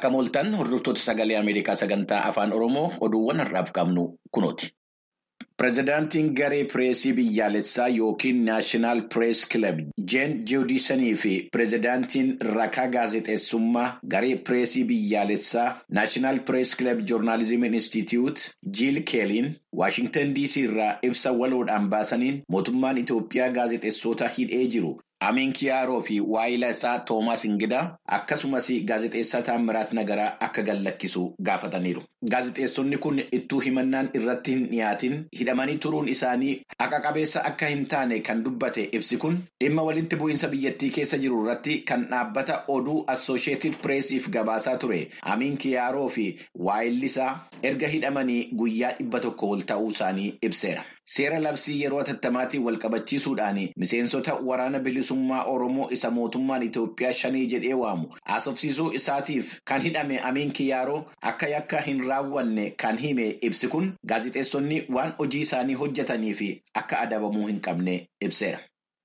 Akkam ooltan, hordoftoota Sagalee Ameerikaa sagantaa Afaan Oromoo, oduuwwan har'aaf qabnu kunooti. Pireezidaantiin garee pireesii biyyaalessaa yookiin National Press Club Jeen Jiwdisanii fi pireezidaantiin rakaa gaazexeessummaa garee pireesii biyyaalessaa National Press Club Journalism Institute Jiil Keeliin Waashingtan DC irraa ibsa waloodhaan baasaniin mootummaan Itoophiyaa gaazexeessota hidhee jiru Amiin Kiyaaroo fi waayila isaa Toomaas Ingidaa, akkasumas gaazexeessaa Taammiraat Nagaraa akka gallakkisu gaafataniiru. Gaazexeessonni kun ittuu himannaan irratti hin dhiyaatin hidhamanii turuun isaanii haqa qabeessa akka hin taane kan dubbate ibsi kun, dhimma walitti bu'iinsa biyyattii keessa jiru irratti kan dhaabbata oduu Associated Pressiif gabaasaa ture Amiin Kiyaaroo fi waayilli isaa erga hidhamanii guyyaa 100 ol ta'uu isaanii ibseera. Seera labsii yeroo atattamaatiin wal qabachiisuudhaan miseensota Waraana Bilisummaa Oromoo isa mootummaan Itoophiyaa Shanii jedhee waamu haasofsiisuu isaatiif kan hidhame Amiin Kiyaaroo akka yakka hin raawwanne kan hime ibsi kun, gaazexeessonni waan hojii isaanii hojjetanii fi akka adabamuu hin qabne ibseera.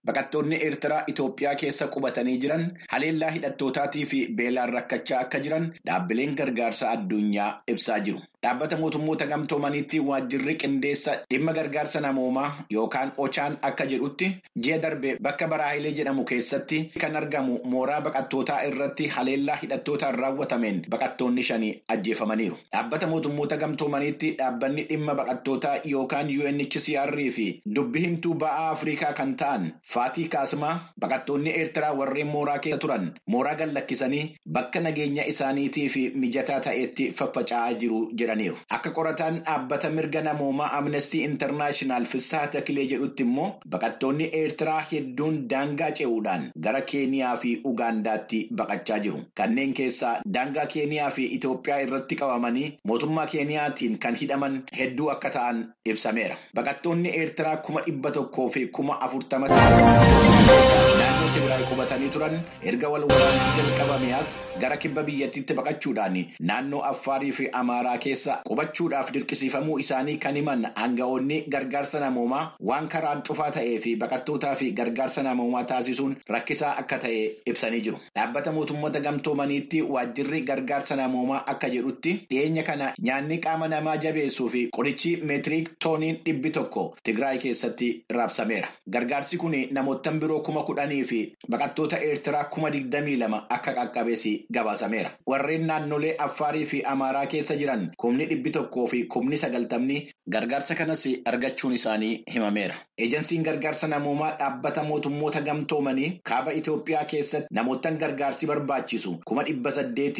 Baqattoonni Eertiraa Itoophiyaa keessa qubatanii jiran haleellaa hidhattootaatii fi beelaan rakkachaa akka jiran dhaabbileen gargaarsa addunyaa ibsaa jiru. Dhaabbata Mootummoota Gamtoomaniitti waajjirri qindeessa dhimma gargaarsa namoomaa yookaan OCHAn akka jedhutti, ji'a darbe bakka Baraahilee jedhamu keessatti kan argamu mooraa baqattootaa irratti haleellaa hidhattootaan raawwatameen baqattoonni shanii ajjeefamaniiru. Dhaabbata Mootummoota Gamtoomaniitti dhaabbanni dhimma baqattootaa yookaan UNHCR fi dubbi himtuu ba'aa Afrikaa kan ta'an Faatii Kaasimaa, baqattoonni Eertiraa warreen mooraa keessa turan mooraa gallakkisanii bakka nageenya isaaniitii fi mijataa ta'etti faffaca'aa jiru jedhaniiru. Akka qorataan dhaabbata mirga namoomaa Amnesty International Fissaa Takilee jedhutti immoo, baqattoonni Eertiraa hedduun daangaa ce'uudhaan gara Keeniyaa fi Ugaandaatti baqachaa jiru. Kanneen keessaa daangaa Keeniyaa fi Itoophiyaa irratti qabamanii mootummaa Keeniyaatiin kan hidhaman hedduu akka ta'an ibsameera. Baqattoonni Eertiraa 140,000 naannoo Tigraay qubatanii turan erga wal waraansi jalqabame as gara kibba biyyattiitti baqachuudhaan naannoo Affaarii fi Amaaraa keessa qubachuudhaaf dirqisiifamuu isaanii kan himan aanga'oonni gargaarsa namoomaa, waan karaan cufaa ta'ee fi baqattootaa fi gargaarsa namoomaa taasisuun rakkisaa akka ta'e ibsanii jiru. Dhaabbata Mootummoota Gamtoomaniitti waajjirri gargaarsa namoomaa akka jedhutti, dhiyeenya kana nyaanni qaama namaa jabeessuu fi qorichi meetiriik tooniin 100 Tigraay keessatti raabsameera. Gargaarsi kun namoottan biroo 10,000 fi baqattoota Eertiraa 22,000 akka qaqqabees gabaasameera. Warreen naannolee Affaarii fi Amaaraa keessa jiran 190,000 gargaarsa kanas argachuun isaanii himameera. Ejensiin gargaarsa namoomaa dhaabbata Mootummoota Gamtoomanii kaaba Itoophiyaa keessatti namoottan gargaarsi barbaachisu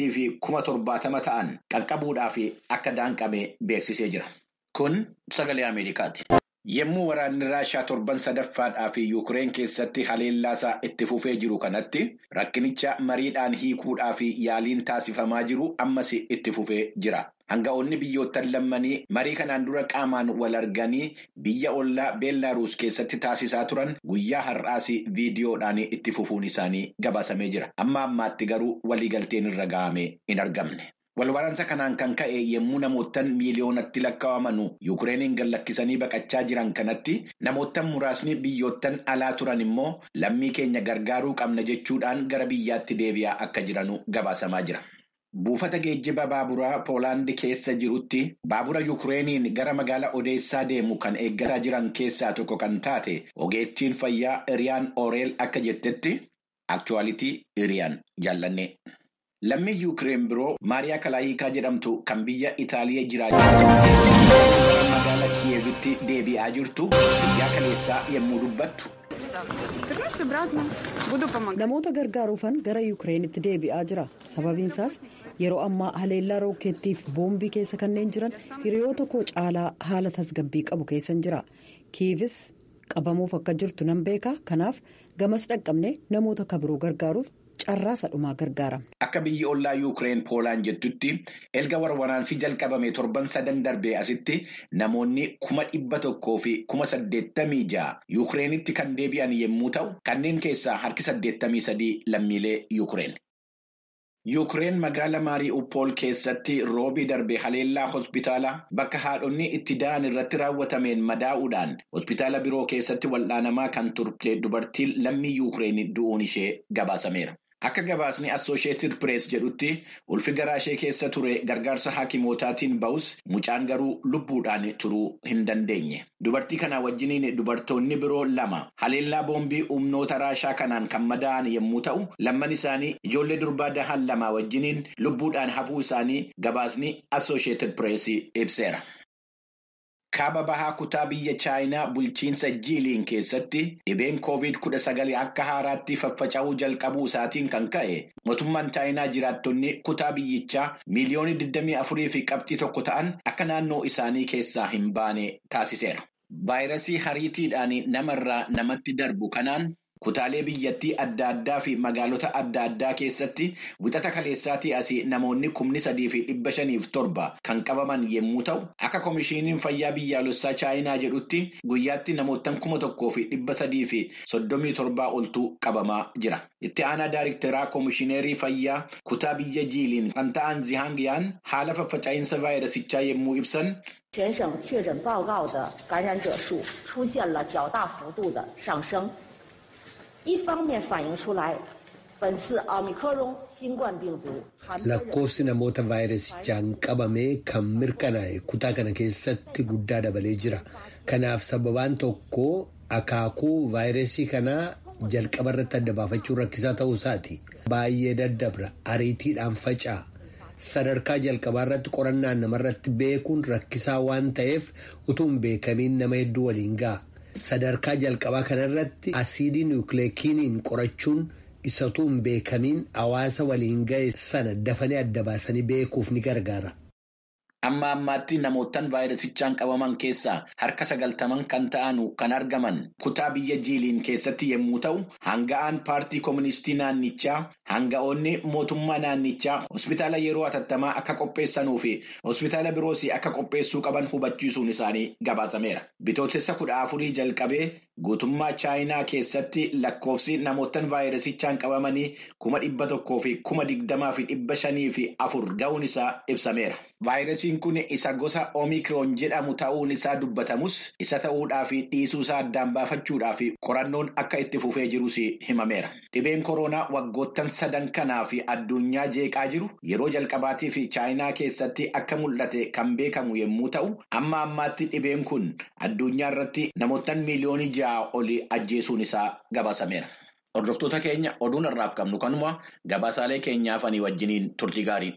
870,070 ta'an qaqqabuudhaaf akka daanqame beeksisee jira. Kun Sagalee Ameerikaati. Yommuu waraanni Raashaa torban sadaffaadhaa fi Yuukireen keessatti haleellaasaa itti fufee jiru kanatti, rakkinicha mariidhaan hiikuudhaa fi yaaliin taasifamaa jiru ammas itti fufee jira. Hanga'oonni biyyoottan lammanii marii kanaan dura qaamaan wal arganii biyya ollaa Beellaaruus keessatti taasisaa turan guyyaa har'aas viidiyoodhaan itti fufuun isaanii gabaasamee jira. Amma ammaatti garuu waliigalteen irra ga'ame hin argamne. Walwaraansa kanaan kan ka'e yommuu namoottan miiliyoonatti lakkaa'aman Yuukireeniin gallakkisanii baqachaa jiran kanatti, namoottan muraasni biyyoottan alaa turan immoo lammii keenya gargaaruu qabna jechuudhaan gara biyyaatti deebi'aa akka jiranu gabaasamaa jira. Buufata geejjiba baaburaa Poolaandi keessa jirutti baabura Yuukireeniin gara magaalaa Odeessaa deemu kan eeggataa jiran keessaa tokko kan taate ogeettiin fayyaa Iriyaan Oreel akka jettetti, aktuwaalitii Iriyaan jaallanne. Lammii Yuukireen biroo Maariyaa Kalaayikaa jedhamtu kan biyya Itaaliyaa jiraachaa magaalaa Kiyevitti deebi'aa jirtu guyyaa kaleessaa yommuu dubbattu. Namoota gargaaruufan gara Yuukireenitti deebi'aa jira. Sababiin isaas yeroo ammaa haleellaa rookeettiif boombii keessa kanneen jiran hiriyoota koo caalaa haala tasgabbii qabu keessan jira. Kiivis qabamuuf akka jirtu nan beeka. Kanaaf gamas dhaqqabne namoota kabiroo gargaaruuf carraa sadhumaa gargaaramne. Akka biyyi ollaa Yuukireen Poolaan jettutti, erga warwaraansi jalqabame torban sadan darbee asitti namoonni 186,086 Yuukireenitti kan deebi'an yommuu ta'u, kanneen keessaa harki 83 lammiilee Yuukireen. Yuukireen magaala Maarii'upool keessatti roobii darbe haleellaa hospitaala bakka haadhonni itti da'an irratti raawwatameen madaa'uudhaan hospitaala biroo keessatti wal'aanamaa kan turte dubartiin lammii Yuukireen du'uun ishee gabaasameera. Akka gabaasni Associated Press jedhutti ulfi garaa ishee keessa ture gargaarsa haakimootaatiin ba'us mucaan garuu lubbuudhaan turuu hin dandeenye. Dubartii kana wajjiniin dubartoonni biroo 2 haleellaa boombii humnoota Raashaa kanaan kan madaa'an yommuu ta'u, lamman isaanii ijoollee durbaa dahan 2 wajjiniin lubbuudhaan hafuu isaanii gabaasni Associated Press ibseera. Kaaba bahaa kutaa biyya Chaayinaa bulchiinsa Jiiliin keessatti dhibeen COVID-19 akka haaraatti faffaca'uu jalqabuu isaatiin kan ka'e mootummaan Chaayinaa jiraattonni kutaa biyyichaa miiliyoonii 24.1 ta'an akka naannoo isaanii keessaa hin baane taasiseera. Vaayirasii hariitiidhaan namarraa namatti darbu kanaan kutaalee biyyattii adda addaa fi magaalota adda addaa keessatti wixata kaleessaatii asii namoonni 3,507 kan qabaman yommuu ta'u, akka Komishiiniin Fayyaa Biyyaalessaa Chaayinaa jedhutti guyyaatti namoota 1,337 oltu qabamaa jira. Itti aanaa Daayirikteeraa Komishineerii Fayyaa kutaa biyya Jiiliin kan ta'an Zihaangiyaan haala faffaca'iinsa vaayirasichaa yommuu ibsan. 全省确诊报告的感染者数出现了较大幅度的上升。一方面反映出来，本次奥密克戎新冠病毒 Lakkoofsi namoota vaayirasichaan qabame kan mirkanaa'e kutaa kana keessatti guddaa dabalee jira. Kanaaf sababaan tokko akaakuu vaayirasii kanaa jalqaba irratti adda baafachuun rakkisaa ta'uu isaati. Baay'ee daddabra, ariitiidhaan faca'a. Sadarkaa jalqabaa irratti qorannaan namarratti beekuun rakkisaa waan ta'eef utuu hin beekamiin nama hedduu waliin ga'a. Sadarkaa jalqabaa kanarratti asiidii niwukileekiiniin qorachuun isa utuu hin beekamiin hawaasa waliin ga'e sana dafanii adda baasanii beekuuf ni gargaara. Amma ammaatti namoottan vaayirasichaan qabaman keessaa harka 90 kan ta'an kan argaman kutaa biyya Jiiliin keessatti yommuu ta'u, hanga'aan paartii kooministii naannichaa, hanga'oonni mootummaa naannichaa hospitaala yeroo hatattamaa akka qopheessanuu fi hospitaala biroos akka qopheessuu qaban hubachiisuun isaanii gabaasameera. Bitootessa 14 jalqabee guutummaa Chaayinaa keessatti lakkoofsi namoottan vaayirasichaan qabamanii 120,504 ga'uun isaa ibsameera. Vaayirasiin kun isa gosa Omikron jedhamu ta'uun isaa dubbatamus isa ta'uudhaa fi dhiisuu isaa addaan baafachuudhaa fi qorannoon akka itti fufee jirus himameera. Dhibeen koronaa waggoottan 3 kanaa fi addunyaa jeeqaa jiru yeroo jalqabaatii fi Chaayinaa keessatti akka mul'ate kan beekamu yommuu ta'u, amma ammaatti dhibeen kun addunyaa irratti namoottan miiliyoonii 6 olii ajjeesuun isaa gabaasameera. Hordoftoota keenya oduun har'aaf qabnu kanuma gabaasaalee keenyaaf ani wajjiniin turtii gaarii.